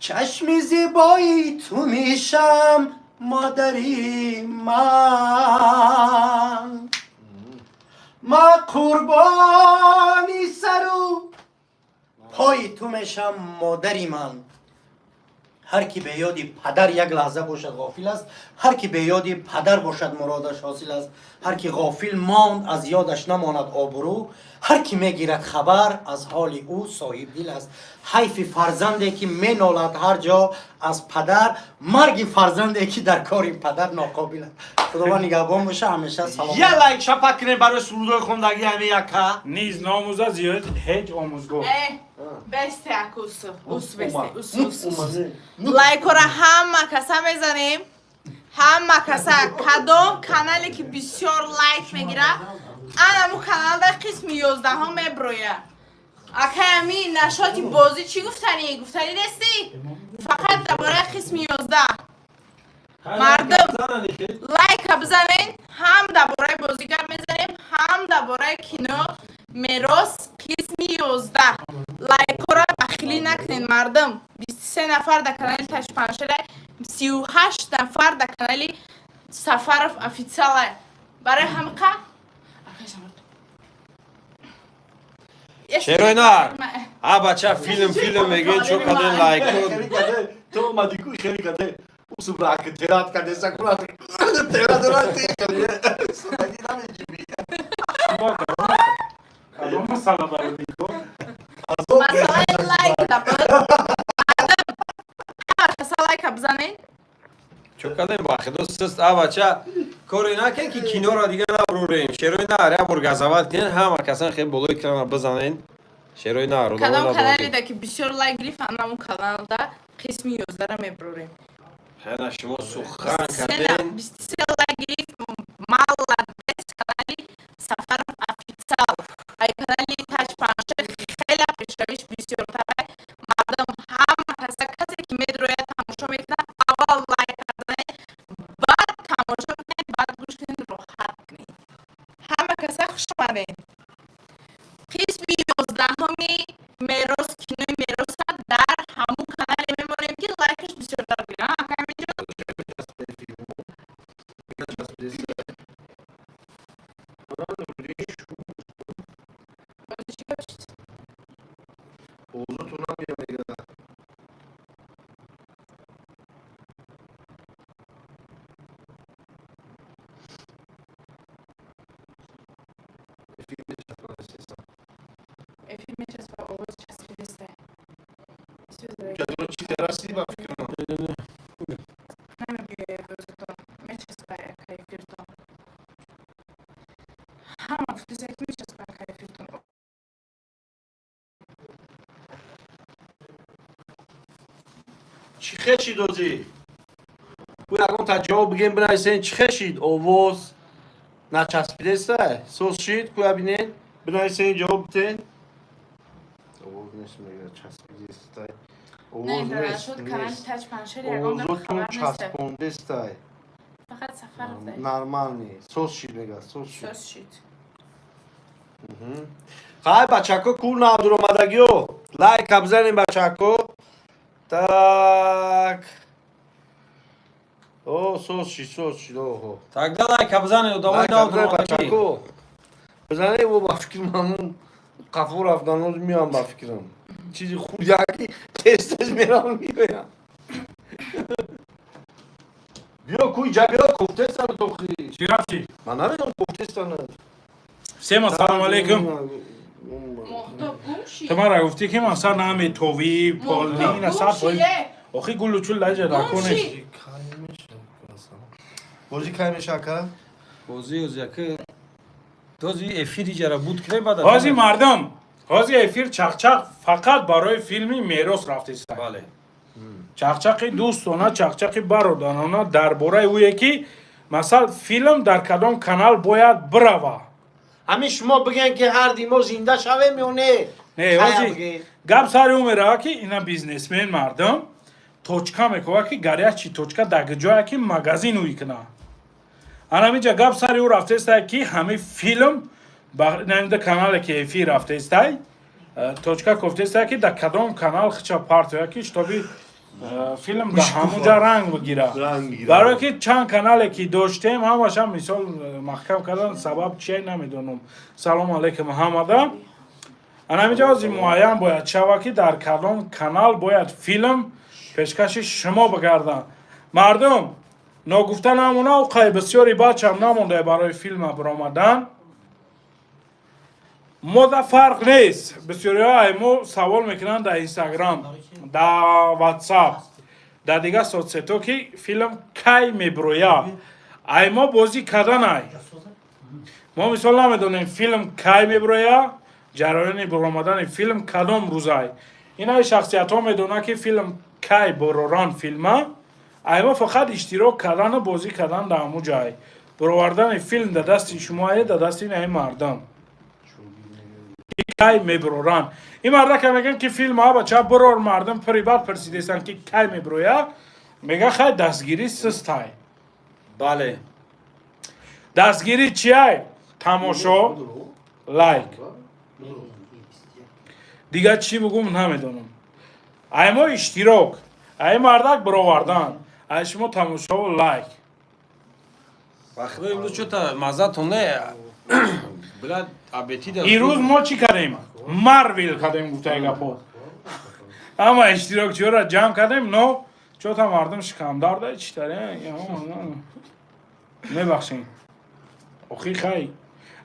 S3: чашми зебои ту мешам, модари ман. Ма қурбони сару пои ту мешам, модари ман. Ҳар ки бе ёди падар як лаҳза бошад, ғофил аст. Ҳар ки бе ёди падар бошад, муродаш ҳосил аст. Ҳар ки ғофил монд, аз ёдаш намонад обрӯ. Ҳар ки мегирад хабар аз ҳоли ӯ, соҳибдил аст. Ҳайфи фарзанде, ки менолад ҳар ҷо аз падар, марги фарзанде, ки дар кори падар ноқобил аст. Худованд нигаҳбон боша, ҳамеша салом.
S4: Я лайк шапак кунем барои сурудҳои хондагӣ ҳамин яка.
S2: Низ номӯза зиёд ҳеҷ омӯзгор.
S1: Э, бесте, акусу. Ус бесте, ус, ус, ус. Лайкора ҳама каса мезанем. Ҳама каса, кадом канале ки бисёр лайк мегира, анаму каналда қисми 11-ҳам меброя. Акай, ами нашоти бозӣ чӣ гуфтанӣ? Гуфтанӣ нестӣ? Фақат дар бораи қисми 11. Мардум, лайка бизанен, ҳам дар бораи бозӣ гап мезанем, ҳам дар бораи кино «Мерос» қисми 11. Лайкҳоро бахилӣ накунед, мардум. 23 нафар дар канали Ташпаншера, 38 нафар дар канали Сафаров Официала. Барои ҳамқа.
S5: Шерои нар, а бача, филм, филм мегӯен, чо каден лайко?
S4: То омадӣ ку, хеле каде усубра ки терат каде сакура терат дора те хеле сади намеҷиби.
S2: Кадом масъала барои нико?
S1: Масъалаи лайк дабуд. Ҳама каса лайка бизанед.
S5: Чо кадем, ба худо суст. А бача, коре накен, ки киноро дига наброрем. Шерои нар, як бор газават кунен, ҳама касан хеле болои экрана бизанен. Шерои нар.
S1: Кадом каналеда ки бисёр лайк гирифт, анамун каналда қисми 11-ра меброрем.
S5: Хена шумо сухан карден.
S1: 23 лайк гирифт, молодец, канали Сафаров Официал. Ай канали Таҷ Паншер хеле пешравиш бисёртара. Мардум, ҳама каса, касе ки медрояд, тамошо мекунад, аввал лайк карданед. Каса хуш омадем. Қисми 11-уми Мерос, кинои Мероса дар ҳамун канале мемонем, ки лайкаш бисёртар бигирад. Ака Аминҷон? Бози чӣ гап шуд?
S4: Овозотон намеяд. Эфир мечаспад.
S1: Эфир мечаспа, овоз часпидеста.
S4: Чизе расидӣ, ба фикрам.
S1: Намебиёяд овозатон. Мечаспа, ака, эфиртон. Ҳама гуфтеса, ки мечаспа, ака, эфиртон.
S4: Чӣ хешид озӣ? Ку ягон та ҷавоб бигем, бинависен, чӣ хешид? Овоз начаспидеста, соз шид? Ку бинен, бинависен, ҷавоб битен. Овоз нест, мега, часпидеста.
S1: Не,
S4: Овоз нест.
S1: шуд канали
S4: Нест.
S1: Таҷ Паншер ягон гап
S4: Овозотон
S1: хабар нест.
S4: часпондестай.
S1: Фақат Сафаров дай.
S4: Нормальный соз шид, мега, соз шид.
S1: Соз шид.
S4: Хай, бачако, ку навдуромадагиё, лайка бизанем, бачако. Так, о, соз шид, соз шид, оҳо.
S5: Тогда лайка бизанед, одамои
S4: Лайка
S5: нав
S4: бизанед,
S5: дуромадагӣ.
S4: Бачако, бизанед. О, ба фикр мамун қафо рафтаноз меям, ба фикрам чизи хурдаки, тез тез мерам, меоям. Биё, ку иҷа биё, кофтестан тохи.
S2: Чӣ рафти?
S4: Ман намедонам, кофтестан.
S2: Всем ассалому алейкум.
S1: Моҳтоб гум шид.
S2: Ту мара гуфтӣ, ки мақсад наметовӣ полина
S1: Гум
S2: сад
S1: шид,
S2: фоиз.
S1: е.
S2: Охи, гулу чул даҷа
S1: Гум
S2: даконеш.
S1: шид.
S4: Бозӣ кай меша, ака?
S5: Бозӣ оз яке този эфири ҷара буд кунем, баъд.
S2: Ҳози мардум, ҳози эфир чақчақ фақат барои филми Мерос рафтеста.
S5: Бале.
S2: Чақчақи дӯстона, чақчақи бародарона дар бораи ӯе, ки масал филм дар кадом канал бояд бирава.
S4: Ҳамин шумо бигӯен, ки ҳар ди мо зинда шавем ё не?
S2: Не,
S4: Хая
S2: ҳози
S4: бигӯен.
S2: Гап сари ӯ мерава, ки ина бизнесмен, мардум, точка мекова, ки горячий точка дар ҷое, ки магазин ӯй куна. Анамиҷа гап сари ӯ рафтестай, ки ҳамин филм намида канале, ки эфир рафтестай, точка кофтестай, ки дар кадом канал хича партоя, ки чтобы филм дар ҳамунҷа ранг бигира.
S4: Ранг бигира.
S2: Барое ки чанд канале ки доштем, ҳамашам мисол маҳкам кардан, сабаб чие, намедонам. Салому алайкум ҳамада. Анамиҷа ҳози муайян бояд шава, ки дар кадом канал бояд филм пешкаши шумо бигарданд. Мардум, ногуфта намона, қай бисёри бачам намонда барои филма биромадан. Мода фарқ нест. Бисёриҳо ай мо савол мекунанд дар Инстаграм, дар Ватсап, дар дигар соцсетҳо, ки филм кай мебирояд. Ай мо бозӣ карданай. Мо мисол намедонем, филм кай мебирояд, ҷараёни баромадани филм кадом рӯзай. Инаи шахсиятҳо медонанд, ки филм кай бороран филма. Ай мо фақат иштирок кардану бозӣ кардан дар ҳамун ҷай. Баровардани филм дар дасти шумое, дар дасти инаи мардум, кай мебироранд. Ин мардака мегӯянд, ки филм бача бирор. Мардум пири бад пурсидестанд, ки кай мебирояд. Мега, хай, дастгирӣ систай.
S5: Бале.
S2: Дастгирӣ чиай? Тамошо, лайк. Дигар чӣ бугум, намедонам. Ай мо иштирок, ай мардак бировардан, ай шумо тамошову лайк.
S5: Ба худо, имрӯз чота маззатон не, блядь, аппетита.
S2: Ирӯз мо чӣ кардем? Марвел кардем, гуфтаи гапо. Ҳама иштирокчиёро ҷамъ кардем, но чота мардум шикамдарда читаре. Мебахшем, охи, хай,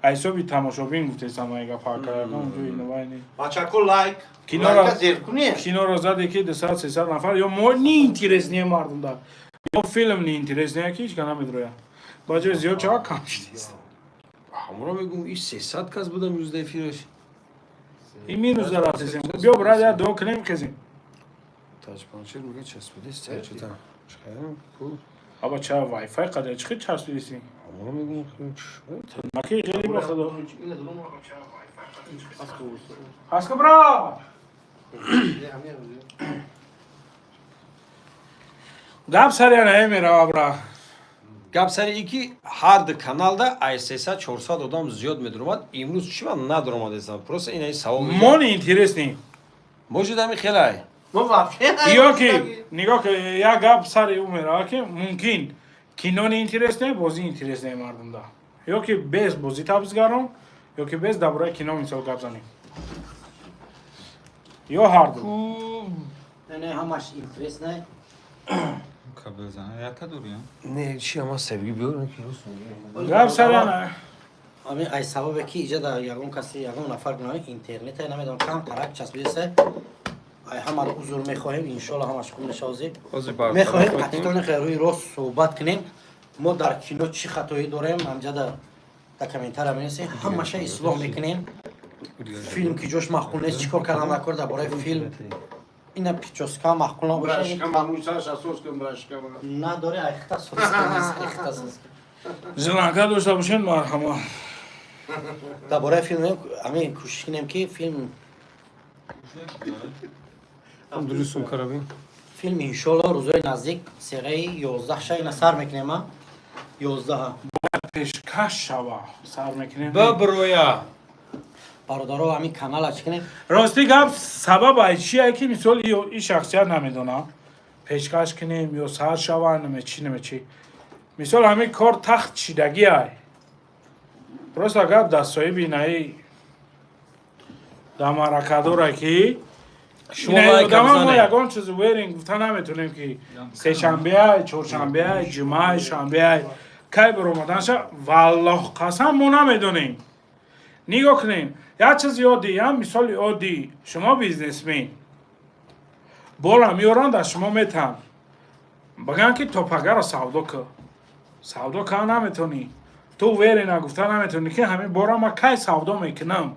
S2: ҳисоби тамошобин гуфтесам ай гапа.
S4: Бачако, лайк.
S2: Киноро
S4: Лайка зер кунед.
S2: Киноро заде, ки 200, 300 нафар, ё мо неинтереснее мардум да, ё филм неинтереснее, ки ҳеч ка намедроя. Ба ҷои зиёд чава, кам шудест.
S5: Ҳамро мегум, и 300 кас будам рӯзда эфираш.
S2: Ин минус дар рафтесем. Биё, брат, я дуо кунем, хезем.
S5: Таҷпаншер мега, часпидест чота ку.
S2: Аба, ча вайфай қадар чӣ часпидеси?
S5: Ҳамро мегум.
S2: Наки хеле, ба худо. Аска, бра! Гап сари ана мерава, бра.
S5: Гап сари и ки ҳар ду каналда ай 300, 400 одам зиёд медуромад. Имрӯз чӣ ман надуромадестам? Просто ина савол.
S2: Мо не интересный.
S5: Может, ами хелай.
S4: Мо вообще
S2: Ё ки нигоҳ ки, як гап сари ӯ мерава, ки мумкин кино не интересный, бозӣ интересный мардумда. Ё ки без бозӣ табзгарон, ё ки без дар бораи кино мисол гап занем. Ё ҳарду.
S3: Не, ҳамаш интересный.
S6: Кабелзана ята дорӣ?
S5: Не, чи ама севги биёр, ки рост.
S2: Гап сари ана.
S3: Ами ай сабабе ки иҷа дар ягон каси, ягон нафар гунаҳ интернета намедонам, кам тарак часпидеса. Ай ҳама узр мехоҳем, иншоалло ҳамаш хуб мешавад.
S5: Ҳозир бартараф
S3: Мехоҳем
S5: мекунем.
S3: қатитони рӯи рост суҳбат кунем. Мо дар кино чӣ хатоӣ дорем, ҳамҷа дар комментария менависем, ҳамаша ислоҳ мекунем. Филм ки ҷош маъқул нест, чӣ кор кардан накор дар бораи филм, ина причёска маъқул набошад.
S4: Брашка мануса шасос кун, брашка.
S3: Надори, айхта соз кун, айхта соз кун.
S2: Зиланка дошта бошед, марҳама.
S3: Дар бораи филм ами кӯшиш кунем, ки филм
S5: Дурустум карабин.
S3: Филм иншоалло рӯзои наздик серияи 11 ша ина сар мекунем, а 11-а.
S2: Пешкаш шава. Сар мекунем.
S5: Биброя.
S3: Бародаро, ҳамин канала чӣ кунем?
S2: Рости гап, сабаб ай чие, ки мисол и шахсият намедонам, пешкаш кунем ё сар шава, наме чӣ, наме чӣ. Мисол, ҳамин кор тахт шидагӣ ай. Просто гап дар соҳиби инаи дар маъракадора, ки
S5: Шумо
S2: инаи
S5: лайка
S2: одама мо
S5: бизанед.
S2: ягон чиз уверен гуфта наметонем, ки сешанбеай, чоршанбеай, ҷумъаай, шанбеай, кай баромаданша, валлоҳ қасам, мо намедонем. Нигоҳ кунем, як чизи оддӣ, як мисоли оддӣ: шумо бизнесмен, бола меоранд, аз шумо метаҳанд, бигӯянд, ки то пагаро савдо кӯ. Савдо кара наметонӣ. Ту уверена гуфта наметонӣ, ки ҳамин бора ма кай савдо мекунам.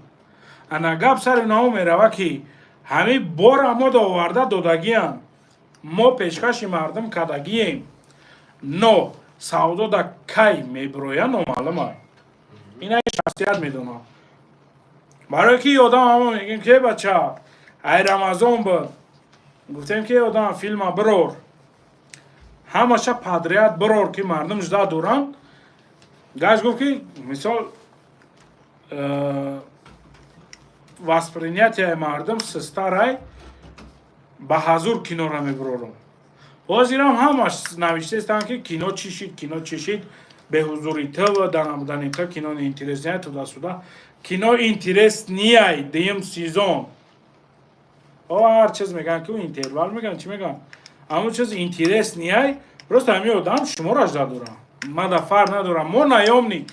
S2: Ана гап сари нао мерава, ки ҳамин бора мо доварда додагиам, мо пешкаши мардум кардагием, но савдо да кай мебироя, номаълума. Ина шахсият медонам, барое ки одам ҳамо мегӯем, ки бача, ай Рамазон буд, гуфтем, ки одам, филма бирор, ҳамаша подряд бирор, ки мардум жда доранд. Гаш гуфт, ки мисол воспринятие мардум систарай, ба ҳазур киноро мебирорам. Ҳозирам ҳамаш навиштаистанд, ки кино чӣ шид, кино чӣ шид, беҳузури тв, дар набудани тв кино интерес ния, туда-сюда. Кино интерес нияй, дуюм сезон. О, ҳар чиз мегӯянд, ки интервал мегӯянд, чӣ мегӯянд, ҳамон чиз интерес нияй. Просто ҳамин одам шуморо жда дорам, мада фарқ надорам. Мо наёмник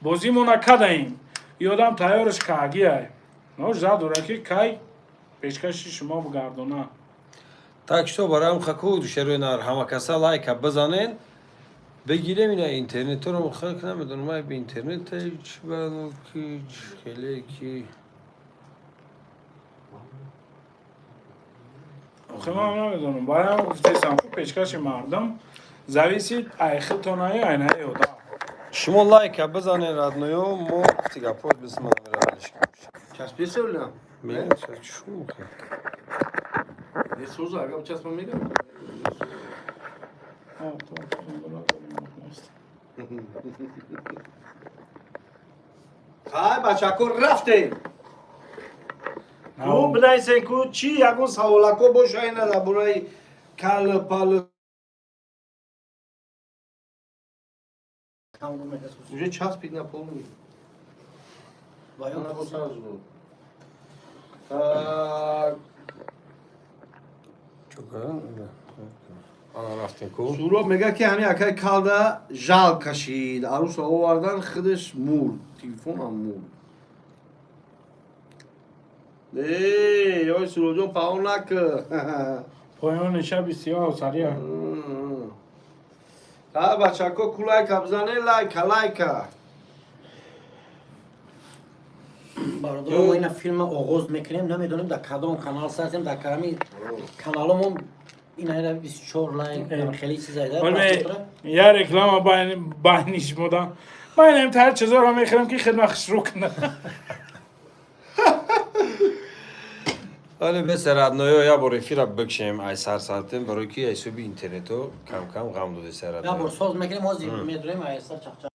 S2: бозӣ мо накадаем, и одам тайёраш каагиай, но жда дора, ки кай пешкаши шумо бигардона.
S5: Так что бароям хаку шерои нар, ҳама каса лайка бизанен, бигирем ина интернетро. Хак намедонам, ай би интернет чи барано, ки хеле ки.
S2: Охи, ман намедонам, бароям гуфтесам, пешкаши мардум зависит ай худтонаи, ай наи одам.
S5: Шумо лайка бизанен, родной-ё, мо гапо бисманамералиш.
S4: Часписа ли?
S5: Мегам чу.
S4: Не соза, агам часпа мегам.
S2: А, то,
S4: Хай, бачако, рафтем. Ку бинависен, ку чӣ ягон саволако боша, ина дар бораи кал пал. Уже часпид на полный. Она вот сразу. Так,
S5: Чука? Ана рафтем ку.
S4: Суроб мега, ки ҳамин акай калда жал кашид. Аруса овардан, худаш мурд. Телефонам мурд. Эй, ой, Суробҷон, паон накӣ.
S2: Поёни шаби сиёҳу сария.
S4: Ха, бачако, ку лайка бизане, лайка, лайка.
S3: Бародаро, мо ина филма оғоз мекунем, намедонем дар кадом канал сартем, дар кадами каналомон ина 24 лайк, хеле чизайда.
S2: Я реклама байниш модам. Ман им тар чизоро мехӯрам, ки хидмат хушрӯ кунам.
S5: Вале бесе, родной, я бор эфира бикшем, ай сарсартем, барои ки ай суби интернето кам кам ғам доде.
S3: Я бор
S5: Родной.
S3: соз мекунем, ҳозир медурем, ай сар чақчақ.